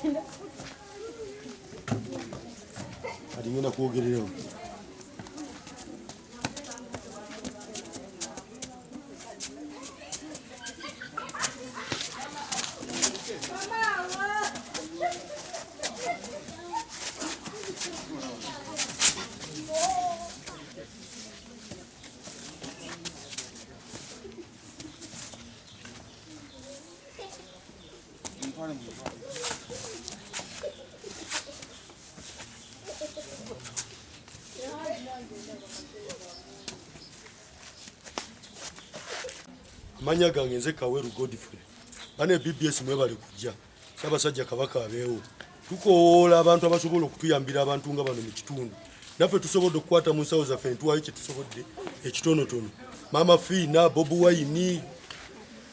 Kati ngenda kwogererawo. Amanya gange nze Kaweru Godfrey. Bane BBS mwebale kujja. Ssaabasajja Kabaka abeewo. Tukowoola abantu abasobola okutuyambira abantu nga bano mu kitundu. Naffe tusobodde okukwata mu nsawo zaffe ne tuwaayo kye tusobodde ekitonotono. Maama Fiina, Bobi Wine,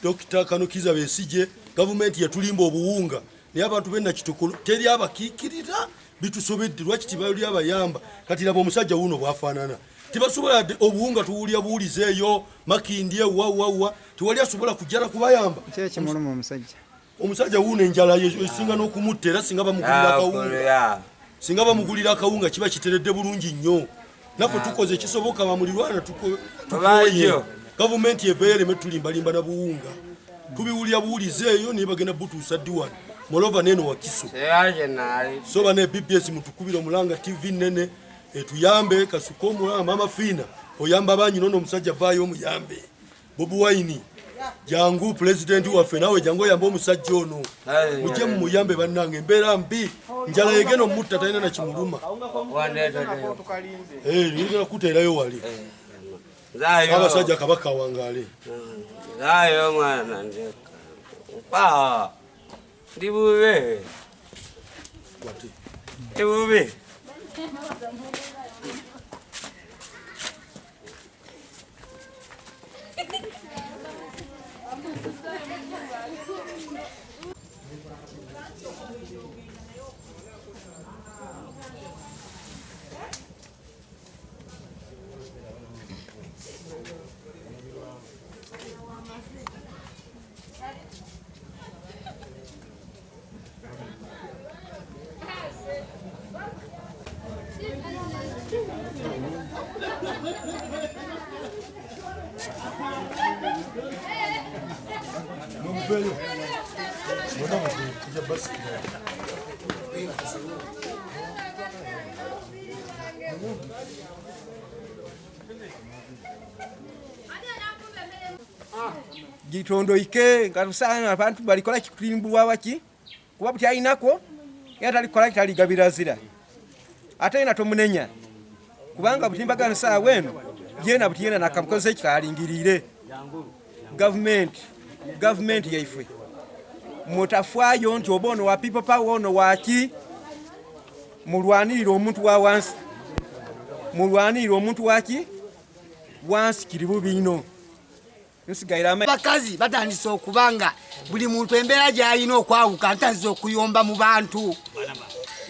Dokita Kano Kizza Besigye, gavumenti yatulimba obuwunga naye abantu b'e Nakitokolo teri abakiikirira, bitusobedde. Lwaki tebali abayamba? Kati laba omusajja wuuno bw'afaanana. Tebasobola yadde obuwunga, tuwulira buwulize eyo Makindye wa wa wa, tewali asobola kujja na kubayamba. Ki ekimuluma omusajja? Omusajja wuuno enjala esinga n'okumutta, era singa bamugulira akawunga, singa bamugulira akawunga kiba kiteredde bulungi nnyo. Naffe tukoze ekisoboka, bamulirwana tukoye gavumenti eveeyo ereme tulimbalimba na buwunga. Tubiwulira buwulize eyo naye bagenda butuusa ddi wano molova neeno Wakiso. So bane BBS mutukubire omulanga, TV nene etuyambe, kasuka omulanga. Mama Fiina oyamba bangi, nono omusajja vaayo omuyambe. Bobi Wine jangu, pulezidenti waffe, naawe jangu oyambe omusajja ono, mujje mumuyambe bannange, embeera mbi, njala yegenda omutta, talina nakimuluma, genda kuteerayo wali. Ssaabasajja Kabaka awangaale. Nzaayo mwana ndeka. Ndi bubi. Ndi bubi. Gitondoike nga tusana abantu balikola kikulimbulwa waki kuba buti alinako era talikola kitaligabira zira ate yena tomunenya kubanga butimbagano saawa eno yena buti yena nakamukozesa ekikalingiriire gavumenti yaife mutafaayo nti oba ono wa people power ono waki mulwanirire omuntu wa wansi, mulwanirire omuntu waki wansi kiri bubi ino. Abakazi batandise okuba nga buli muntu embeera gy'alina okwawuka ntandise okuyomba mu bantu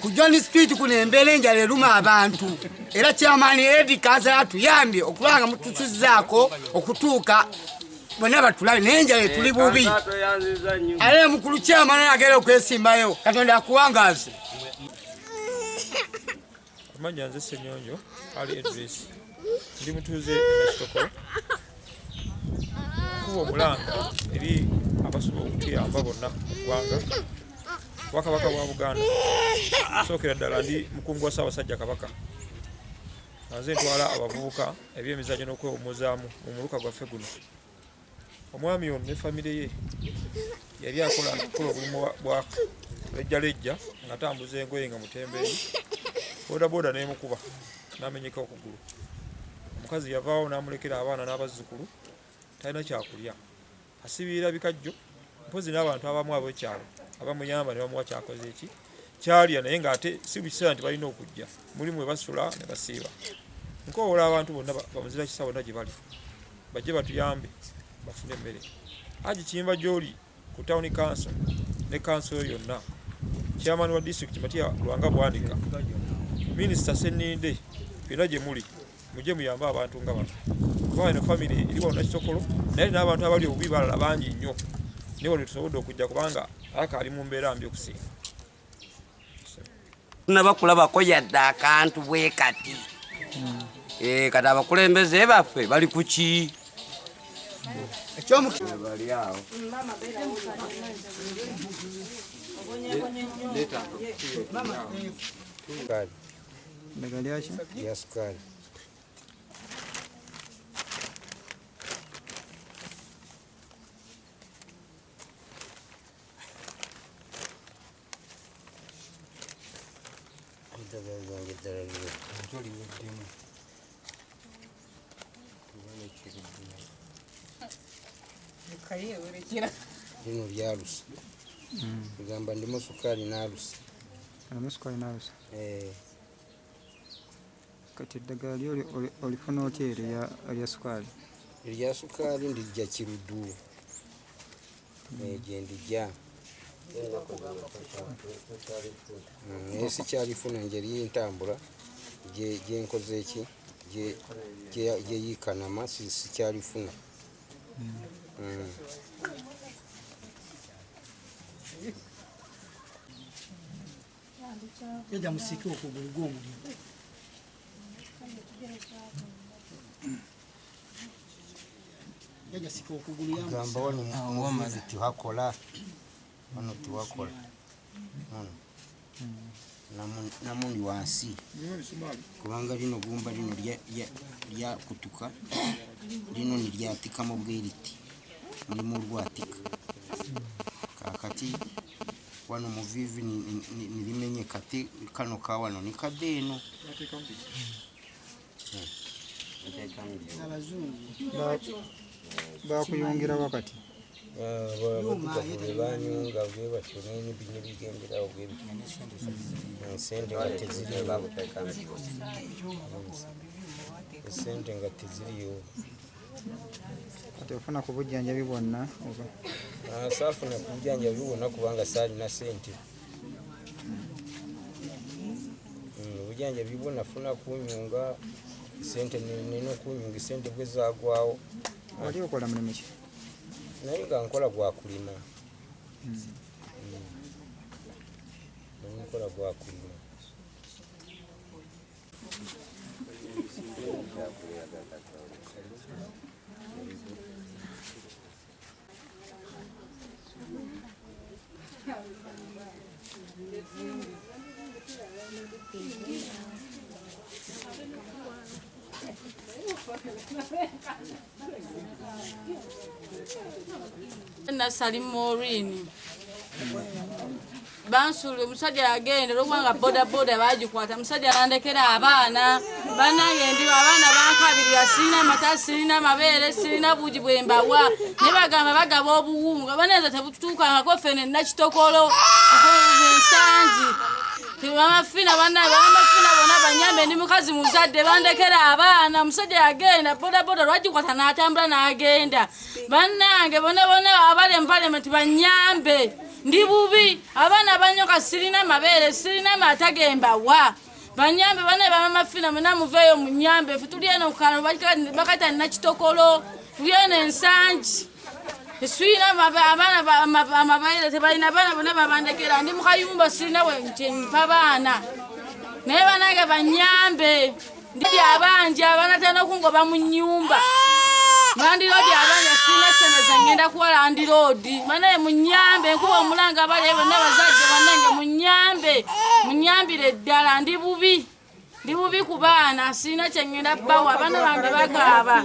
ku John Street kuno embeera enjala eruma abantu era kyamaani Edi Kansala atuyambye okuba nga mutusuzzaako okutuuka bonna batulabe naye enjala etuli bubi ate mukulu kyamaani agenda okwesimbayo Katonda akuwangaaze. Amanya nze Ssenyonjo Ali Idris, ndi mutuuze e Nakitokolo. Kuba omulanga eri abasobola okutuyamba bonna mu ggwanga, Obwakabaka bwa Buganda. Sookera ddala ndi mukungu wa Ssaabasajja Kabaka, nga nze ntwala abavubuka ebyemizannyo n'okwewummuzaamu mu muluka gwaffe guno. Omwami ono ne famire ye yali akola okukola obulimu bwa lejjalejja ng'atambuza engoye nga mutembeeyi, bodaboda n'emukuba n'amenyeka okugulu. Omukazi yavaawo n'amulekera abaana n'abazzukulu, talina kyakulya, asibirira bikajjo mpozi n'abantu abamu ab'ekyalo abamuyamba ne bamuwa kyakoze eki kyalya, naye ng'ate si buli kiseera nti balina okujja mulimu we basula ne basiiba. Nkoowoola abantu bonna bamuzira kisa bonna gye bali bajje batuyambe bafune emmere. Haji Kiyimba gy'oli ku Town Council ne kanso yonna, Chairman wa district Matia Lwanga Bwanika, Minisita Sseninde, byonna gye muli mujje muyambe abantu nga bano, kuba eno famire eri wano Nakitokolo naye n'abantu abali obubi balala bangi nnyo, naye wano tusobodde okujja kubanga aka ali mu mbeera mbi okusinga. Nabakulabako yadde akantu bwe kati. Kati abakulembeze baffe bali ku ki? Bali awo. Eddagala lyaki? Lya sukaali. Eddagala lyange eddala liro. Liweddemu. Lino lyalusa. Egamba ndimu sukaali n'alusa. Alimu sukaali n'alusa. Kati eddagala lyo olifuna otya erya sukaali? Erya sukaali ndijja Kiruddu. Gye ndijja. Naye sikyalifuna ngeri y'entambula gye nkoze ki gye yiikanama sikyalifuna. Jjajja musiike okugulu gw'omuliro. Jjajja sika okugulu Gamba wano muvivi tiwakola. Wano tiwakola. Wano. Namundi wansi. Kubanga lino gumba lino lyakutuka. Lino niryatikamu bweriti. Mulimu olwatika. Kaakati wano muvivi nirimenye kati kano ka wano ni kadde eno. Bakuyungira wakati? Banyunga bwe batyo nebigenderawo bwe bityo. Ensente nga teziriyo. Ensente nga teziriyo. Kati ofuna ku bujjanjabi bwonna oba? Saafuna ku bujjanjabi bwonna kubanga saalina ssente. Obujjanjabi bwo nafuna kunyunga ssente nina okunyunga essente bwe zaagwawo. Wali okola mulimu ki? Naye nga nkola gwa kulima. Nkola gwa kulima. Nasali Maureen. Bansula omusajja yagenda olwokubanga boda boda baagikwata omusajja nandekera abaana bannange ndi abaana bankabirira sirina mata sirina mabeere sirina buugi bwe mbawa naye bagamba bagaba obuwunga bananza tebututuukangako ffene Nakitokolo ensangi Bamafina bannange bamafina bonna banyambe ndi mukazi muzadde bandekera abaana omusajja yagenda boda boda lwagikwata n'atambula n'agenda bannange bonna bonna abali mu palamenti banyambe ndi bubi abaana banyoka sirina mabeere sirina mata gembawa banyambe bana bamamafina mwena muveeyo munyambe ffe tuli eno kano bakayita Nakitokolo tuli eno ensangi sirina abaana amabeere tebalina abaana bonna babandekera ndi mukayumba sirina mpa baana naye bannange banyambe ndi abanja abanatera n'okungoba mu nnyumba Landiroodi abanja sirina ssente zangenda kuwa landiroodi banaye munyambe nkuba omulanga abali bonna bazadde bannange munyambe munyambire ddala ndi bubi ku baana sirina kye ngenda bbawa abaana bange bakaaba.